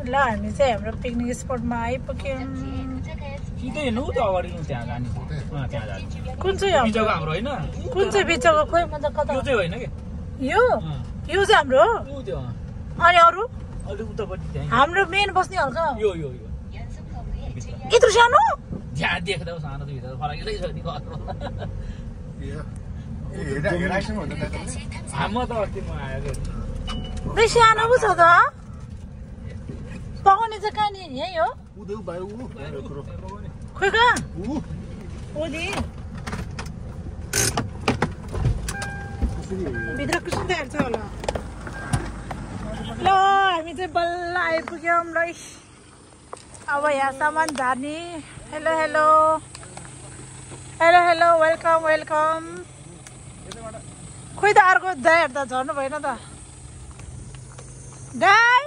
ल हामी चाहिँ हाम्रो पिकनिक स्पटमा आइपुग्यौँ। सिधै हिँड्नु त अगाडि त्यहाँ जाने त्यहाँ जाने कुन चाहिँ बिचको हाम्रो होइन कुन चाहिँ बिचको खोइ म त कता यो चाहिँ होइन के यो चाहिँ हाम्रो उ त्यो अनि अरू अलि उतापट्टि त्यहाँ हाम्रो मेन बस्ने हल्का यो यत्रो सानो त्यहाँ देख्दा सानो त भित्र फरकै छ नि म त अस्ति म आएको बेसी सानो पो छ त पकाउने चाहिँ कहाँ नि यही हो खोइ कहाँ ओदी भित्र कृष्ण तयार छ होला ल हामी चाहिँ बल्ल आइपुग्यौँ ल अब यहाँ सामान झार्ने hello hello hello hello welcome welcome खोइ त अर्को दाइहरू त झर्नु भएन त दाइ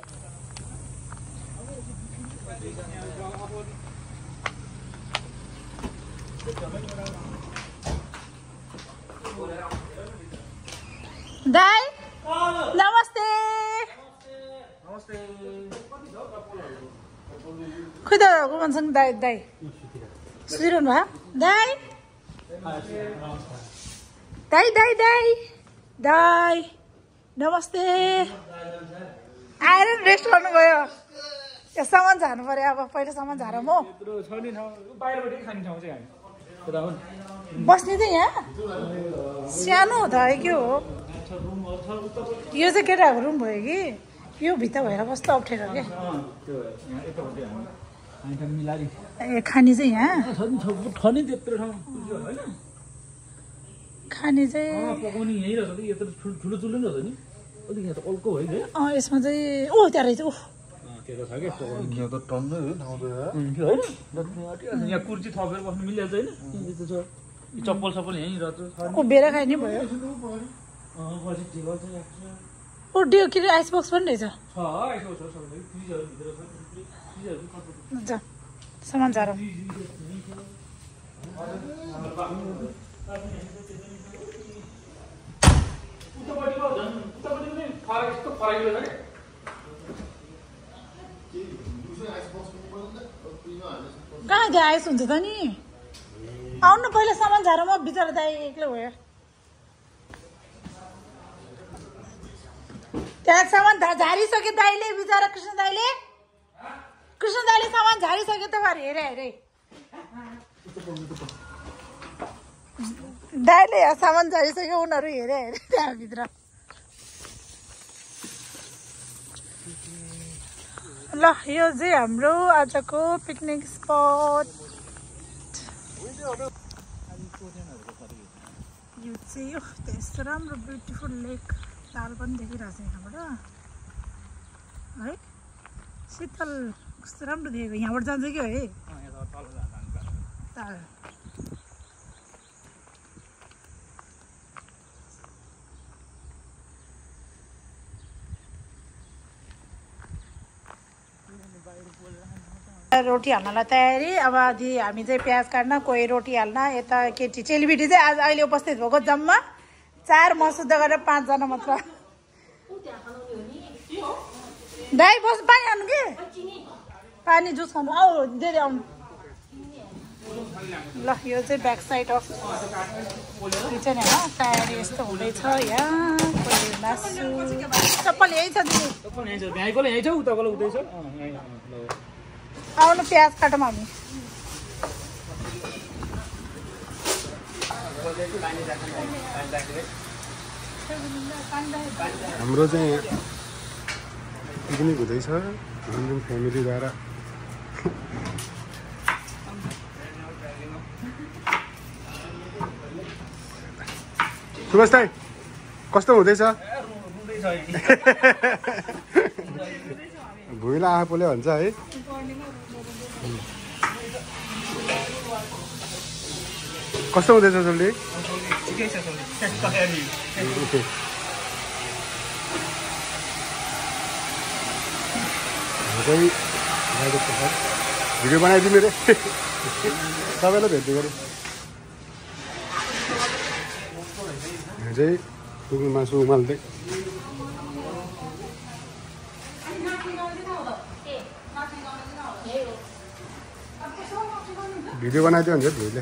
दाइ नमस्ते खोइ त भन्छन् दाइ दाइ सुतिरहनु भयो दाइ दाइ दाइ दाइ दाइ नमस्ते आएर रेस्ट गर्नुभयो यो सामान झार्नु पर्यो अब पहिला सामान झार म बस्ने चाहिँ यहाँ सानो हो त के हो यो चाहिँ केटाहरूको रुम भयो कि यो भित्र भएर कस्तो अप्ठ्यारो क्या ए खाने चाहिँ यहाँ खाने चाहिँ यसमा चाहिँ ओ त्यहाँ रहेछ कुर्ची थपेर बस्नु मिलिहाल्छ होइन चप्पल सप्पल यहीँ उभिएर खाने भयो ओ डियो के अरे आइस बक्स पनि रहेछ सामान झारौँ कहाँ त्यहाँ आइस हुन्छ त नि आउनु पहिला सामान झारौँ म बिचरा दाइ एक्लै भयो त्यहाँ सामान झारिसक्यो दाइले बिचरा कृष्ण दाइले सामान झारिसक्यो त घर हेरे हेरे दाइले सामान झारिसक्यो उनीहरू हेरे हेरे त्यहाँभित्र ल यो चाहिँ हाम्रो आजको पिकनिक स्पट यो चाहिँ यो त्यस्तो राम्रो ब्युटिफुल लेक ताल पनि देखिरहेको छ यहाँबाट है शीतल कस्तो राम्रो देखेको यहाँबाट जान्छ कि है ताल रोटी हाल्नलाई तयारी अब हामी चाहिँ प्याज काट्न कोही रोटी हाल्न यता केटी चेलीबेटी चाहिँ आज अहिले उपस्थित भएको जम्मा 4 मसुद गरेर 5 जना मात्र दाइ बस पानी हाल्नु के पानी जुस खानु आऊ दिदी आउनु ल यो चाहिँ ब्याक साइड अफ किचन होइन तयारी यस्तो हुँदैछ यहाँ कोही मासु चप्पल यही छ दिदी आउनु प्याज काटौँ हामी हाम्रो चाहिँ पिकनिक हुँदैछ फ्यामिलीद्वारा सुभाष दाइ कस्तो हुँदैछ भुइँला आफूले भन्छ है कस्तो हुँदैछ जल्दी भिडियो बनाइदिनु मेरो सबैलाई भेट्दै गरेँ चाहिँ मासु उमाल्दै भिडियो बनाइदियो भने चाहिँ धुइले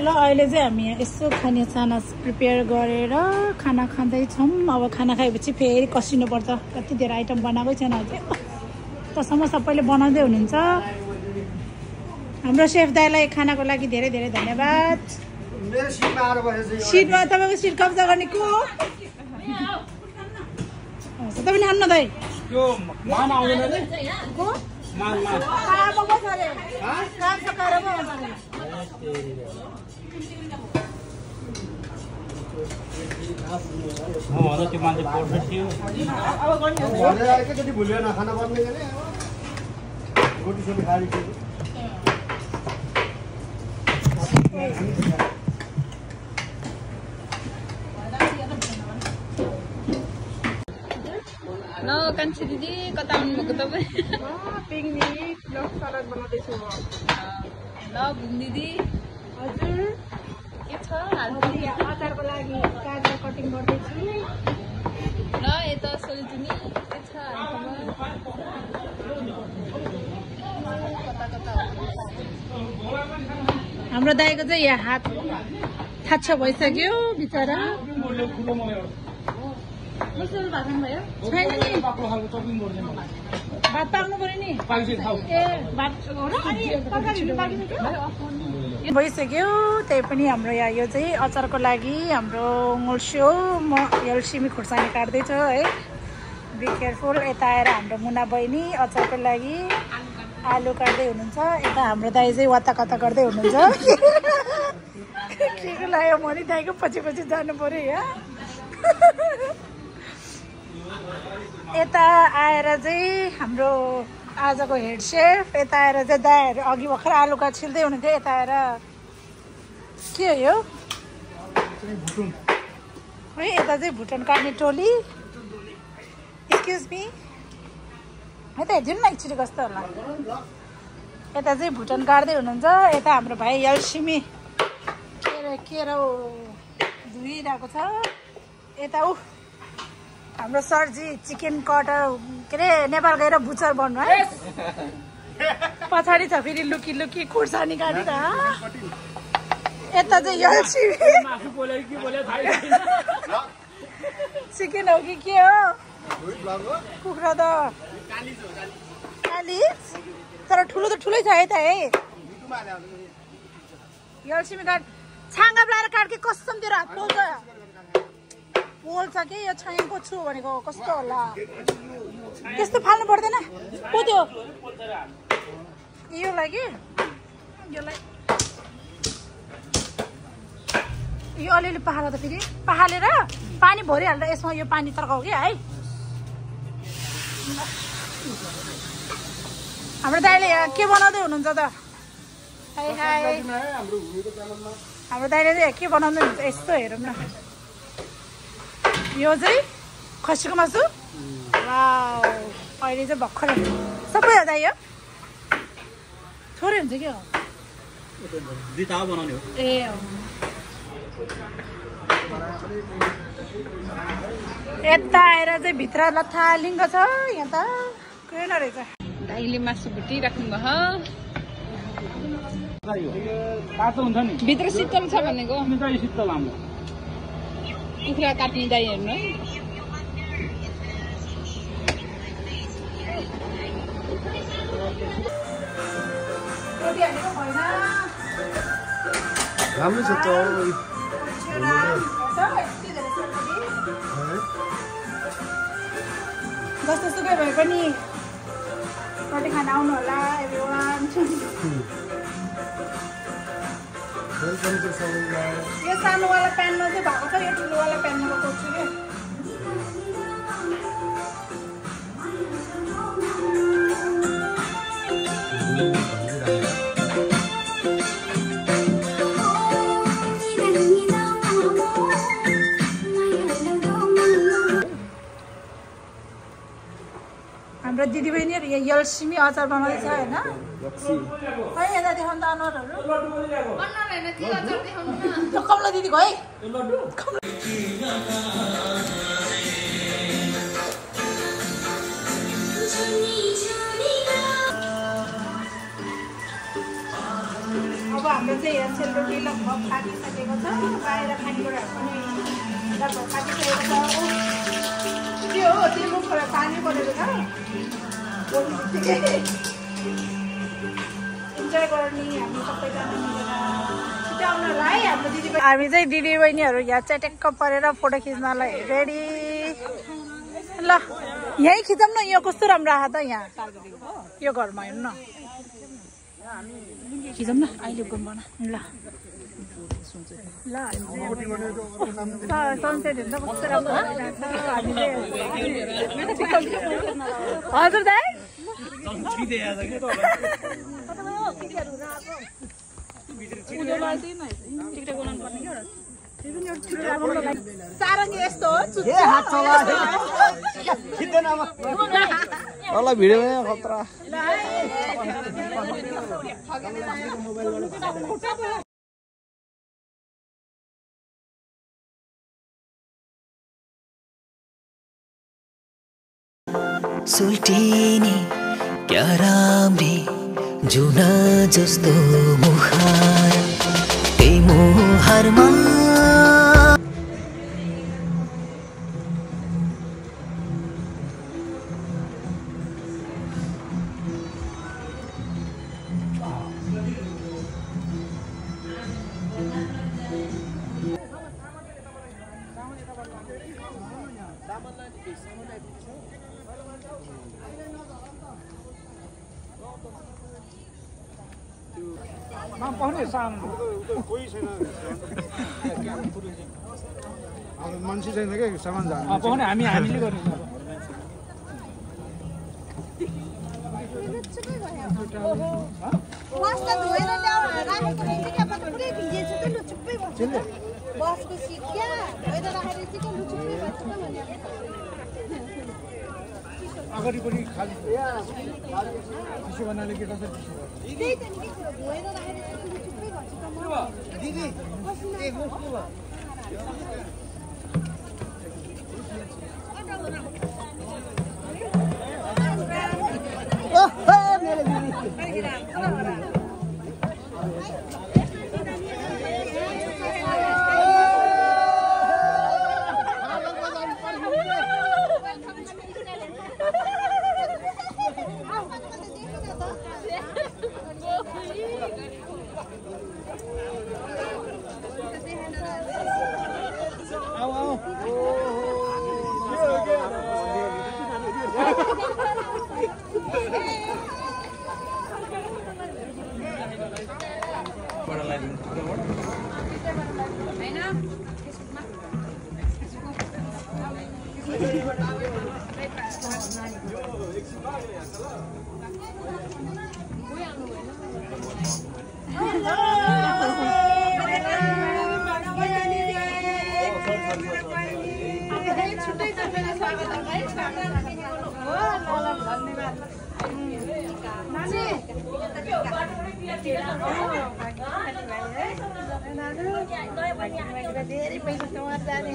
ल अहिले चाहिँ हामी यसो खाने साना प्रिपेयर गरेर खाना खाँदैछौँ। अब खाना खाएपछि फेरि कसिनुपर्छ। कति धेरै आइटम बनाएकै छैन अझै, तसम्म सबैले बनाउँदै हुनुहुन्छ। हाम्रो सेफ दाइलाई खानाको लागि धेरै धेरै धन्यवाद। सिटमा तपाईँको सिट कब्जा गर्ने को हो? तपाईँले खानु न दाइ भुल्यो न खाना बन्ने रोटी सोटी खाली ल कान्छी दिदी कता आउनुभएको तपाईँ? पिकनिक सलाद बनाउँदैछु म। ल घुम दिदी हजुर के छ? अचारको लागि गाजर कटिङ गर्दैछु। ल यता सोल्जुनी के छ? हाम्रो दाइको चाहिँ यहाँ हात थाच्छ भइसक्यो बिचरा। छैन नि भात पाक्नु पर्यो नि। भइसक्यो त्यही पनि हाम्रो यहाँ यो चाहिँ अचारको लागि हाम्रो मुल्स्यो म यल्सिमी खुर्सानी काट्दैछु है। Be careful. यता आएर हाम्रो मुना बहिनी अचारको लागि आलु काट्दै हुनुहुन्छ। यता हाम्रो दाइ चाहिँ वाता कता गर्दै हुनुहुन्छ। के को लाग्यो मनि दाइको पछि पछि जानु पर्यो यहाँ। यता आएर चाहिँ हाम्रो आजको हेड सेफ यता आएर चाहिँ दाइहरू अघि भर्खर आलु काट छिल्दै हुनुहुन्थ्यो। यता आएर के हो यो है? यता चाहिँ भुटन काट्ने टोली। एक्सक्युज मी यता हेरिदिनु न एकचोटि कस्तो होला। यता चाहिँ भुटन काट्दै हुनुहुन्छ। यता हाम्रो भाइ यल्सिमी के र धुइरहेको छ। यता हाम्रो सरजी चिकन कटर के अरे नेपाल गएर बुचर बन्नु है। पछाडि छ फेरि लुकी लुकी खुर्सानी काटेर। यता चाहिँ यल्सिमी चिकन हो कि के हो? कुखुरा त कालिज तर ठुलो त ठुलै छ है त है। यल्सिमी काट छाङ्गा लाएर काट कि कसम तेरो हात पोल्छ पोल्छ कि यो छाङ्गेको छु भनेको कस्तो होला? त्यस्तो फाल्नु पर्दैन पो त्यो यो लागि योलाई यो अलिअलि पखाला त फेरि पखालेर पानी भरिहाल्दा यसमा यो पानी तर्काउ कि है। हाम्रो दाइले यहाँ के बनाउँदै हुनुहुन्छ त? हाई हाई हाम्रो दाइले चाहिँ के बनाउँदै हुनुहुन्छ यस्तो हेरौँ न। यो चाहिँ खसीको मासु। वाउ अहिले चाहिँ भर्खर सबै हो दाइ यो थोरै हुन्छ कि हो? ए यता आएर चाहिँ भित्र लथालिङ्ग छ। यहाँ त के रहेछ दाइले मासु भुटिराख्नु भयो। तातो हुन्छ नि भित्र शीतल छ भनेको। शीतल हाम्रो कुखुरा काट्ने दाइ हेर्नु है। राम्रो छ त जस्तो सुकै भए पनि रोटी खान आउनु होला एभ्रिवान। यो सानोवाला प्यानमा चाहिँ भएको छ, यो ठुलोवाला प्यानमा कोर्छु कि। हाम्रो दिदीबहिनीहरू यहाँ यल्सिमी अचार बनाउँदैछ होइन है यता देखाउनु त अनुहारहरू कमला दिदीको है अब हाम्रो चाहिँ यहाँ सेलरोटी लगभग पाकिसकेको छ बाहिर खानेकुराहरू पनि लगभग पाकिसकेको छ त्यो हो त्यो मुखबाट पानी परेको छ इन्जोय गर्ने हामी सबैजना मिलेर छिटाउनलाई हाम्रो दिदी हामी चाहिँ दिदीबहिनीहरू यहाँ चट्याक्क परेर फोटो खिच्नलाई रेडी ल यहीँ खिचौँ न यो कस्तो राम्रो आएको त यहाँ यो घरमा हेर्नु न खिचौँ न अहिले घुम्न ल ल सनसेट हेर्नु कस्तो राम्रो हजुर दाइ सारङ्गी यस्तो हो भिडियो खतरा सुल्टिनी क्या राम्री जुना जस्तो मुहार त्यही मुहारमा मान्छे छैन क्या सामान जानु हामीले गर्ने बसको सिट क्या धोएर राखेर चाहिँ लुचुप्पै भन्छ त भने अगाडिपट्टि खाली चिसो बनाले के कसरी चिसो त्यही त नि के धोएर राखेर चाहिँ लुचुप्पै भन्छ त म दिदी ए मुखको ओहो मेरो दिदी धेरै पैसा कमाएर जाने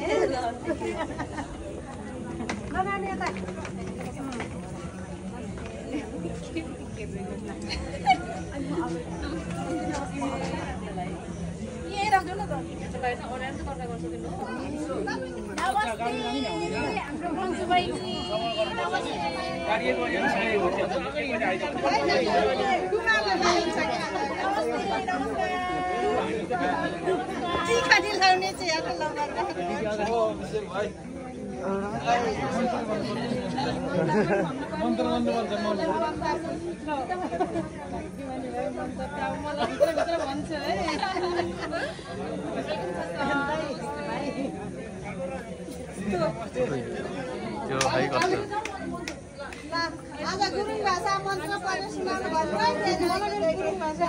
आज गुरुङ भाषा मन्त्र पढेर सुनाउनु भन्नु गुरुङ भाषा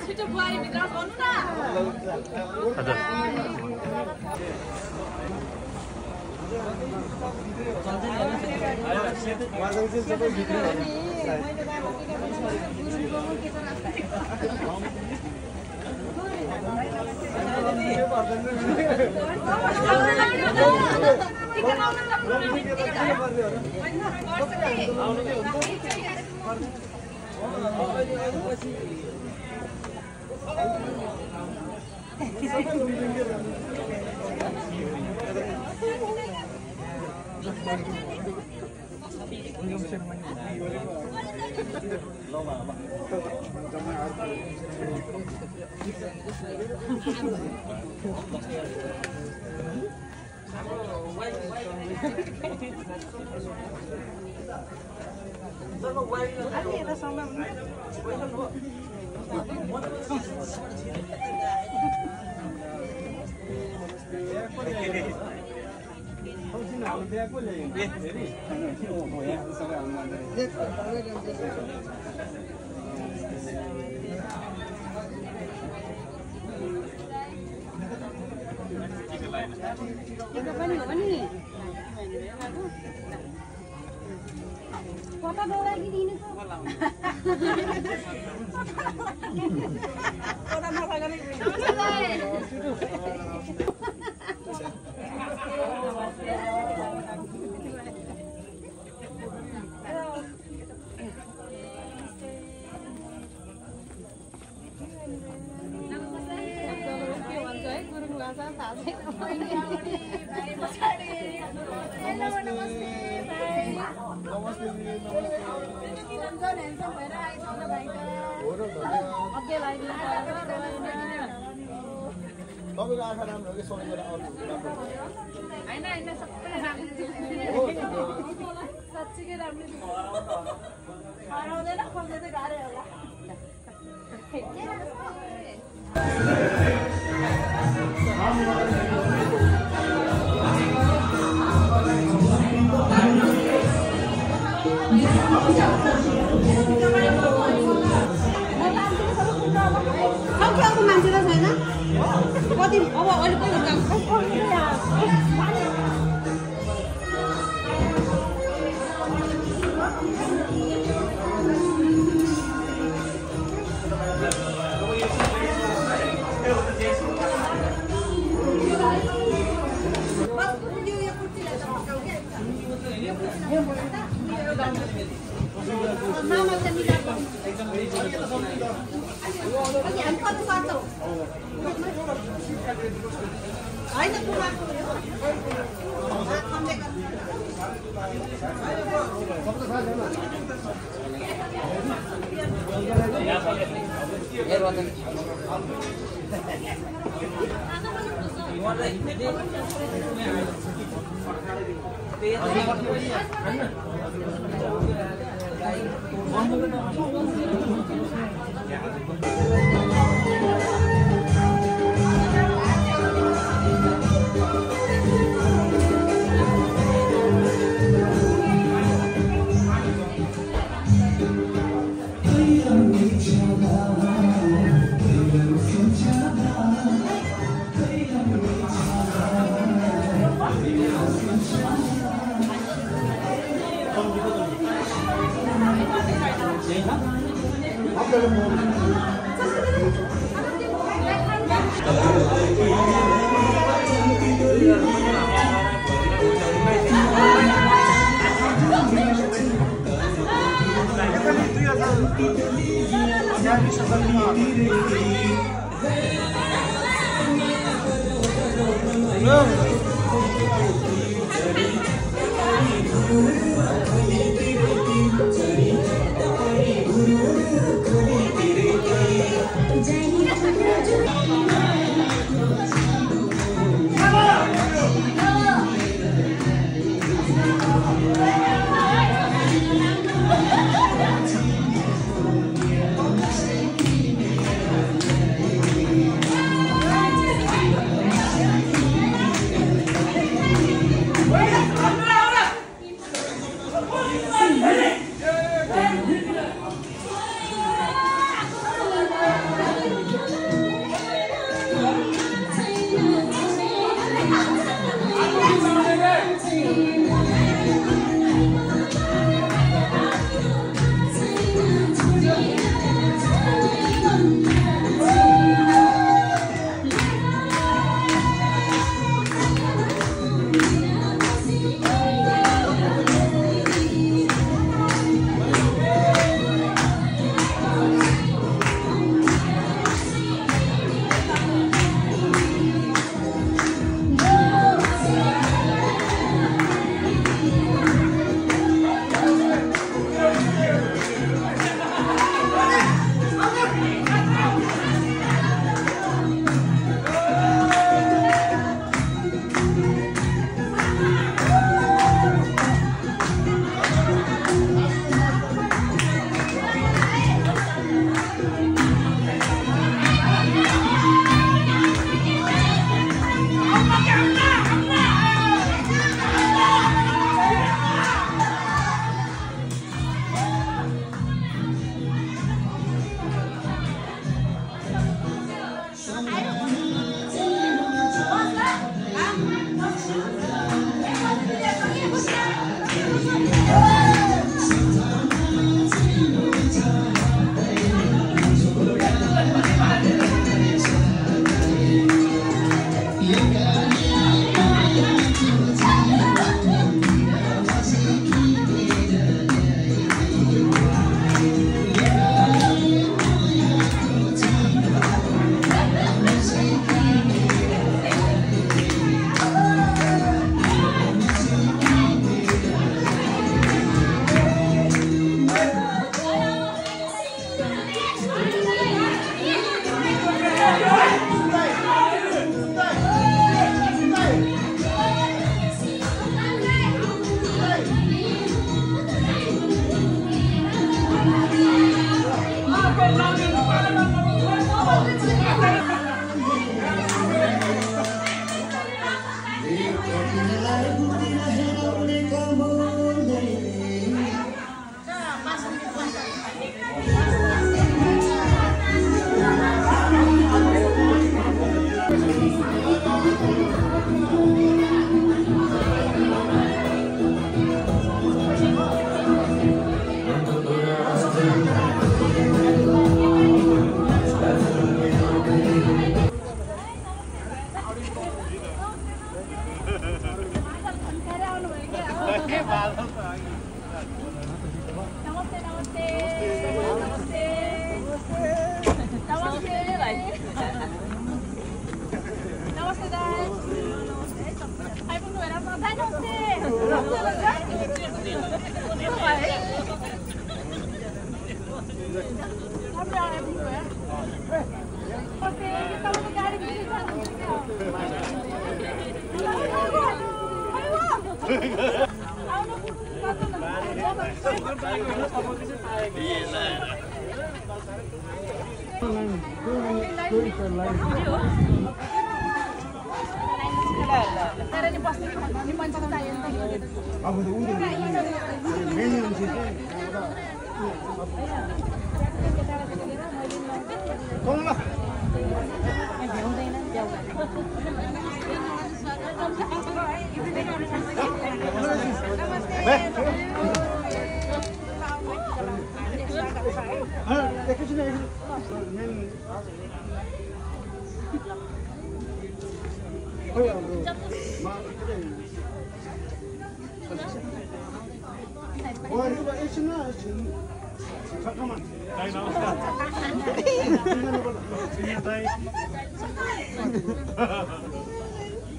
छिटो बुहारी भित्र भन्नु न कता डोरा दिदिनु कता नसगने तपाईँको आँखा राम्रो हो कि सोनेर अरू हैन हैन सबै राम्रो साच्चै राम्रो हराउँदैन खोज्दै चाहिँ गाह्रो होला मान्छे त छैन कति अब अहिले कोही काम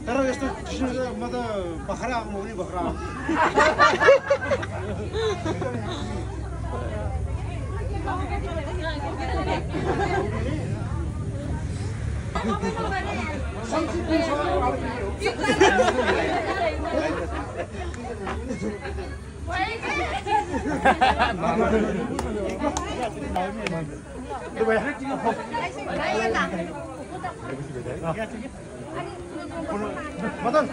तर यस्तो म त बखरा आउनु पनि बखरा आउनु मदन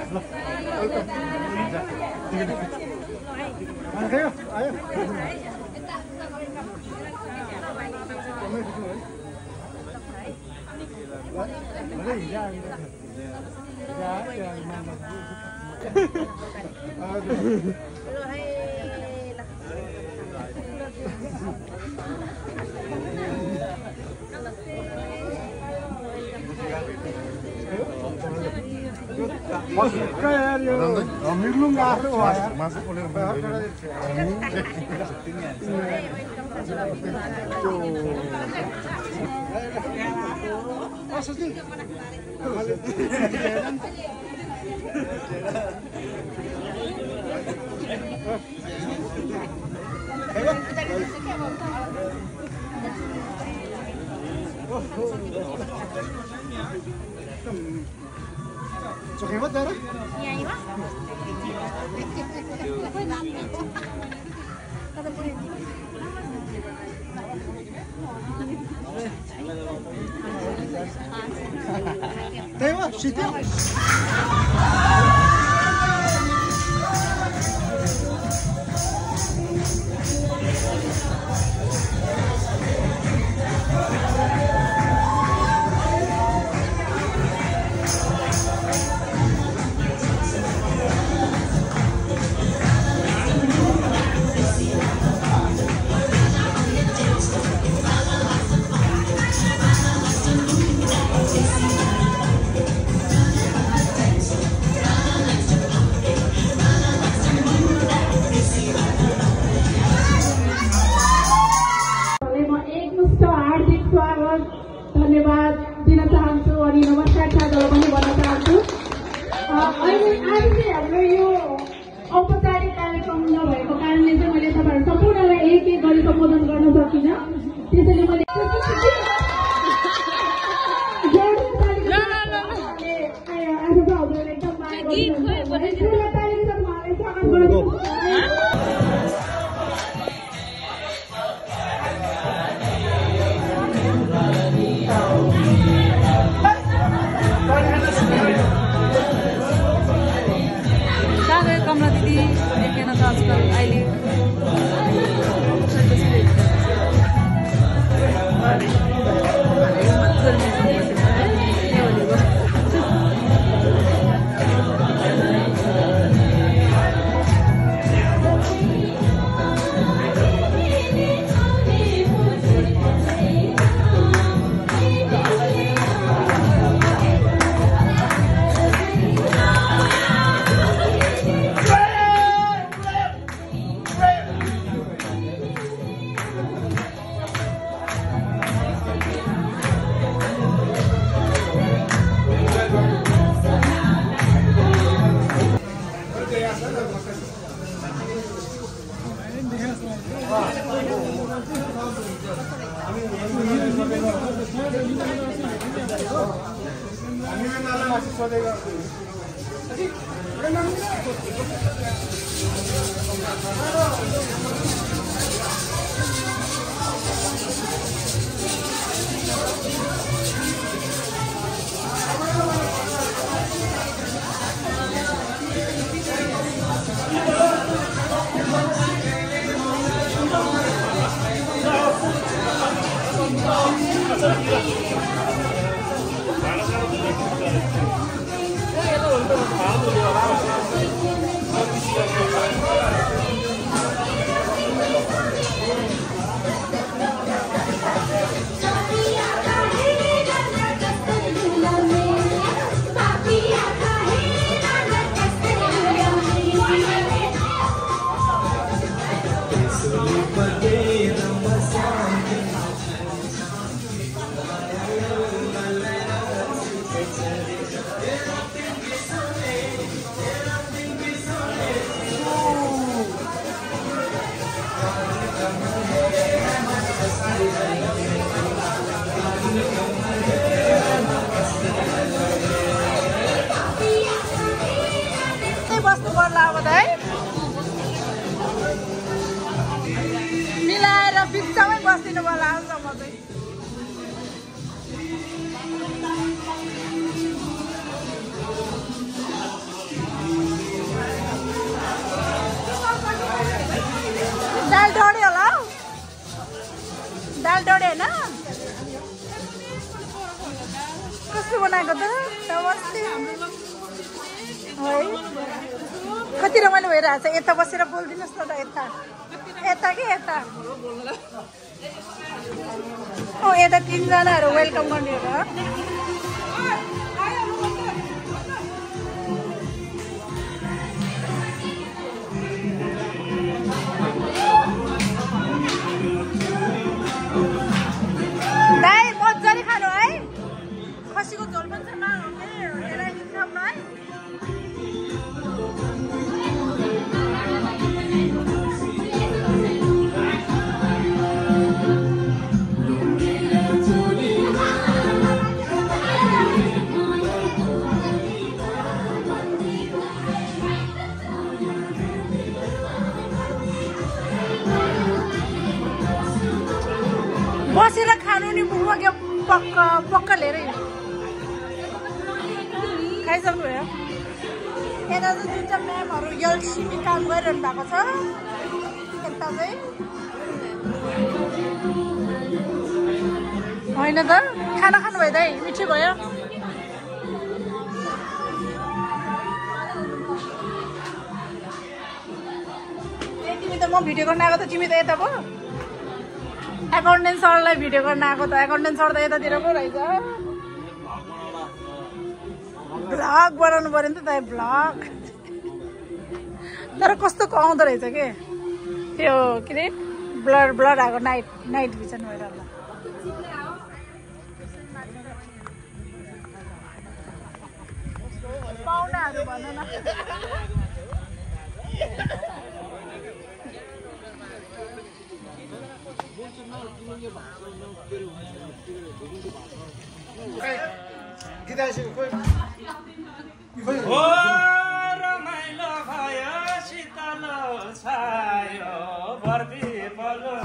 आयो आयो यार यो मिर्लुङ आफै हो यार मासु पोलेर चोखे मत जरा त्यही हो शीतल धन्यवाद दिन चाहन्छु अनि नमस्कार साथीहरूलाई पनि भन्न चाहन्छु। अहिले आज चाहिँ हाम्रो यो औपचारिक कार्यक्रम नभएको कारणले चाहिँ मैले तपाईँहरू सम्पूर्णलाई एक एक गरी सम्बोधन गर्न सकिनँ। त्यसैले मैले आज हजुरलाई एकदम माया गर्छु। कमला दिदी देखेन त आजकल अहिले मिलाएर बिचमै बस्दिनु पर्ला आजसम्म चाहिँ। दाल डढ्यो होला हौ, दाल डढ्यो होइन? कस्तो बनाएको त नमस्ते है। कति रमाइलो भइरहेको छ। यता बसेर बोलिदिनुहोस् न त, यता यता कि यता। ओ यता तिनजनाहरू वेलकम गर्ने हो र। खानु नि मुखमा के पक्का लिएर खाइसक्नुभयो यता चाहिँ जुन चाहिँ म्यामहरू एलसीबी काम गरिरहनु भएको छ यता चाहिँ होइन त खाना खानुभयो त है मिठो भयो तिमी त म भिडियो गर्न आएको त तिमी त यता पो एकाउन्टेन्ट सरलाई भिडियो गर्न आएको त एकाउन्टेन्ट सर त यतातिर पो रहेछ भ्लग बनाउनु पर्यो नि त भ्लग तर कस्तो आउँदो रहेछ के त्यो के अरे ब्लर आएको नाइट भिजन भएर होला पाहुनाहरू भन न रमाइलो भयो शीतल छायो बर्दी पलो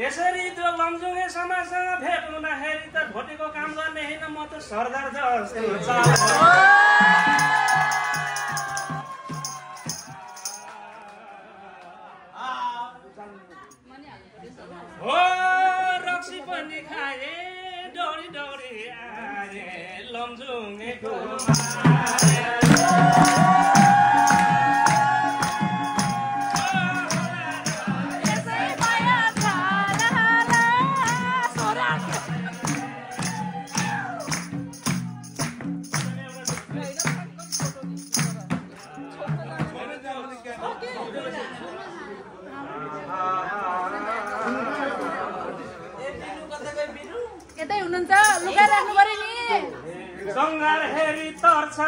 यसरी त्यो लमजुङे समाजसँग भेट हुँदाखेरि त भोटेको काम गर्ने होइन म त सरदार जस्तो हो रक्सी पनि खाए डौरी डौरी आए लमजुङेको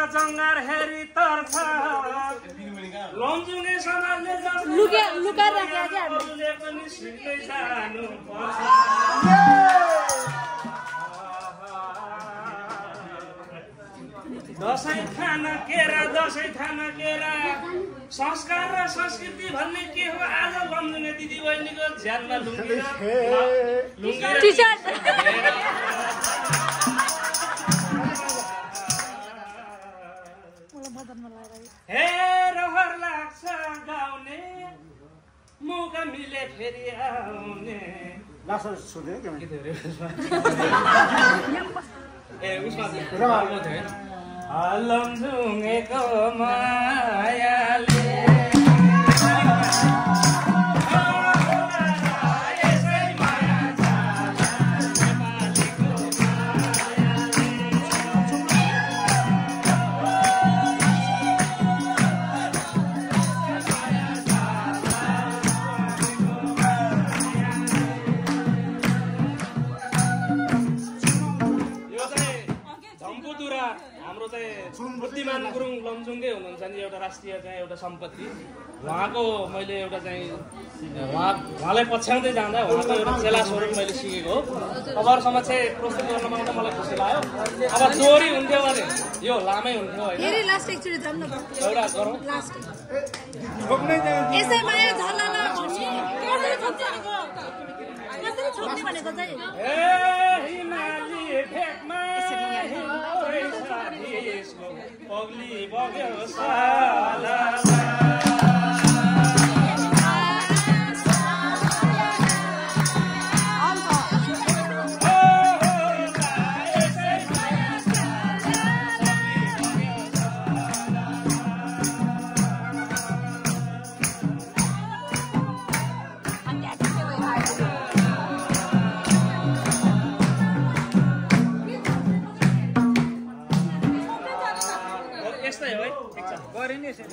जङ्गार हेरी तर्छ लमजुङे समाजले पनि सिक्दै जानु पर्छ दसैँ खाना केरा संस्कार र संस्कृति भन्ने के हो आज लमजुङे दिदी बहिनीको ज्यानमा लुङ्गी हे रहर लाग्छ गाउने मौका मिले फेरि आउने लमजुङेको मायाले बुद्धिमान गुरुङ लमजुङकै हुनुहुन्छ नि एउटा राष्ट्रिय चाहिँ एउटा सम्पत्ति उहाँको मैले एउटा चाहिँ उहाँलाई पछ्याउँदै जाँदा उहाँको एउटा चेला स्वरूप मैले सिकेको हो तपाईँहरूसम्म चाहिँ प्रस्तुत गर्न पाउँदा मलाई खुसी लाग्यो अब चोरी हुन्थ्यो भने यो लामै हुन्थ्यो होइन एउटा गरौँ पगली बग्यो साला गैरी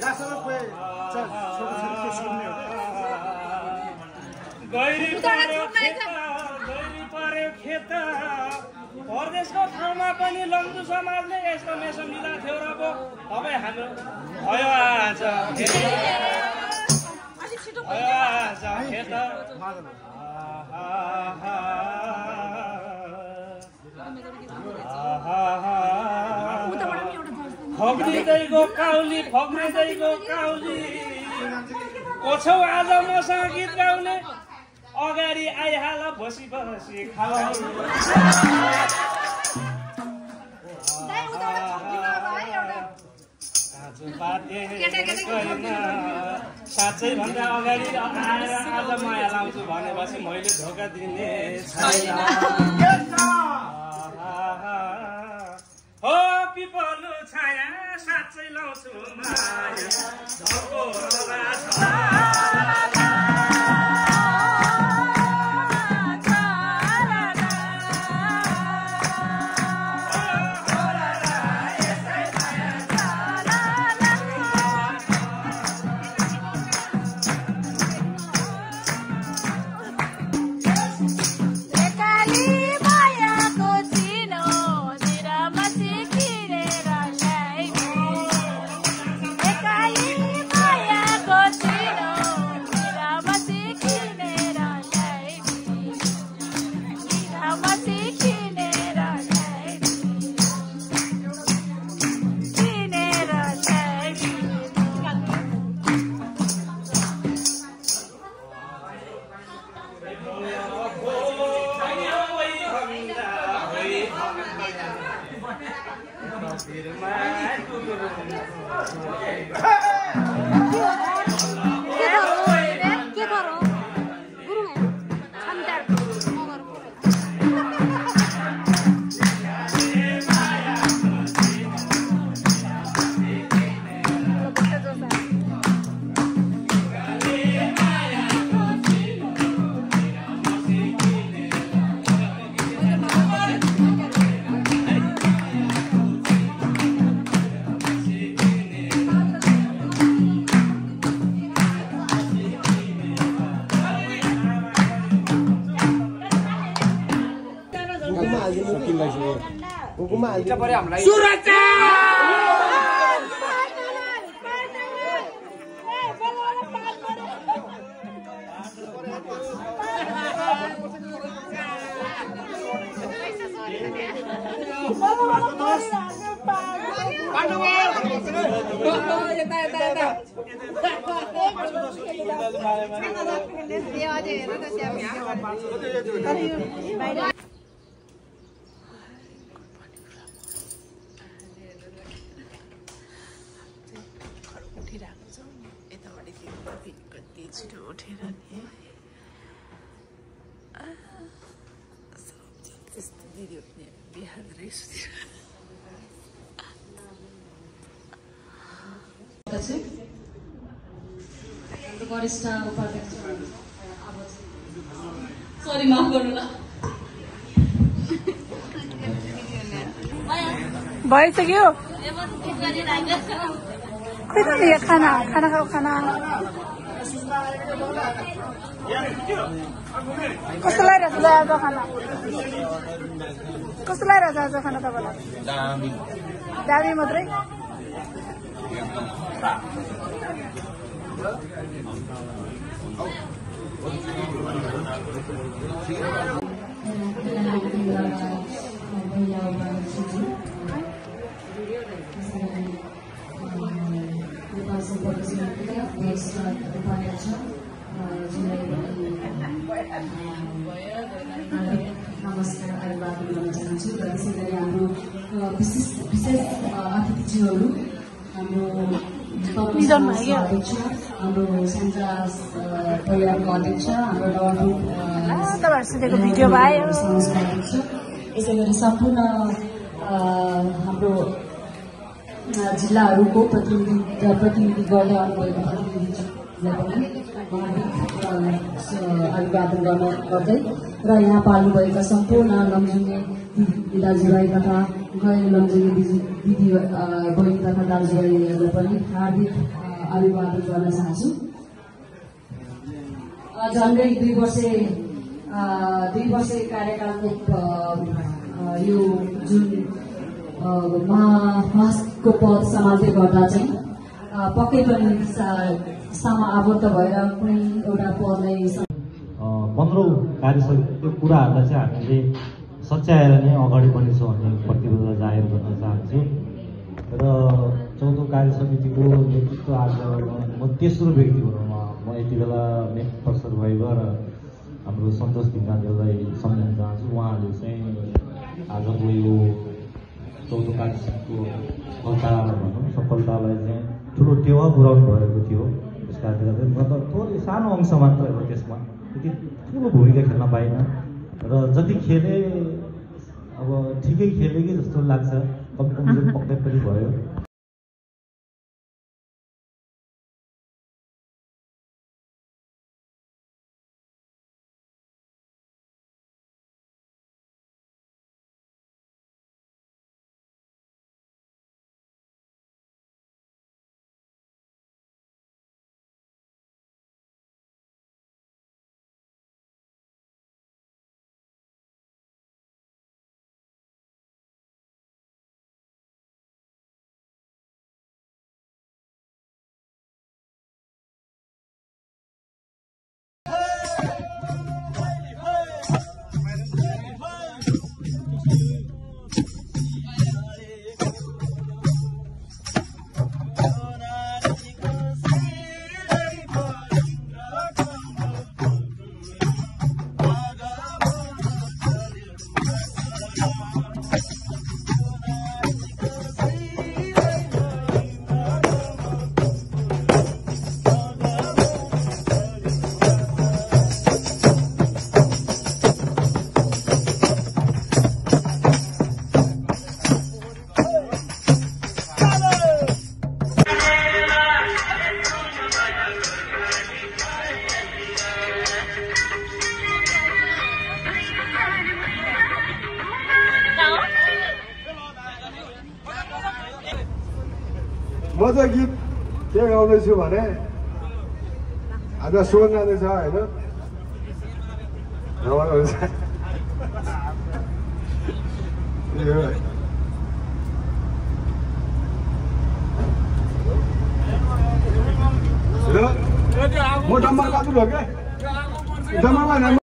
पर्यो खेत परदेशको ठाउँमा पनि लम्जु समाजले यस्तो मेसो मिला थियो र पो तपाईँ हाम्रो भयो आज खेत फग्रिँदैको काउली ओछौ आज मसँग गीत गाउने अगाडि आइहाल बसी खाऊ साँच्चै भन्दा अगाडि आएर आज माया लाउँछु भनेपछि मैले धोका दिने छैन हो पिपलु छाया साँच्चै लाउँछु माया वरिष्ठ उपाध्यक्ष सरी माफ गर्नु ल भइसक्यो खै त यहाँ खाना खाऊ खाना कस्तो लागिरहेछ ल आज खाना कस्तो लागिरहेछ आज खाना तपाईँलाई दामी मात्रै नमस्कार धन्यवाद गर्न चाहन्छु र त्यसै गरी हाम्रो विशेष अतिथिज्यूहरू हाम्रो अध्यक्ष हाम्रो सञ्जा परिवारको अध्यक्ष हाम्रो भिडियो भयो अध्यक्ष यसै गरी सम्पूर्ण हाम्रो जिल्लाहरूको प्रतिनिधि गर्दै आउनुभएको प्रतिनिधिलाई पनि अभिवादन गर्दै र यहाँ पाल्नुभएका सम्पूर्ण लमजुङे दिदी दाजुभाइ तथा गैर लमजुङे दिदी बहिनी तथा दाजुभाइहरूलाई पनि हार्दिक अभिवादन गर्न चाहन्छु। झन्डै 2 वर्षे कार्यकालको यो जुन महाको पद सम्हाल्दै गर्दा चाहिँ पक्कै पनि आबद्ध भएर कुनै एउटा पदलाई 15औं कार्यसमितिको कुराहरूलाई चाहिँ हामीले सच्याएर नै अगाडि बढ्नेछौँ भन्ने प्रतिबद्धता जाहेर गर्न चाहन्छु। र 14औं कार्यसमितिको नेतृत्व आज म तेस्रो व्यक्ति हुँ। म यति बेला नेतृत्व भइब र हाम्रो सन्तोष ढिङ्गाललाई सम्झन चाहन्छु। उहाँले चाहिँ आजको यो 14औं कार्यसमितिको सफलतालाई चाहिँ ठुलो टेवा पुर्याउनु भएको थियो। त्यस कारणले गर्दा म त थोरै सानो अंश मात्र हो, त्यसमा त्यति ठुलो भूमिका खेल्न पाइनँ र जति खेले अब ठिकै खेले कि जस्तो लाग्छ। कमजोर पक्कै पनि भयो। म त गीत के गाउँदैछु भने आज स्वर जाँदैछ होइन, रमाइलो हुन्छ। म डम्बर काटु हो क्या, डम्बरमा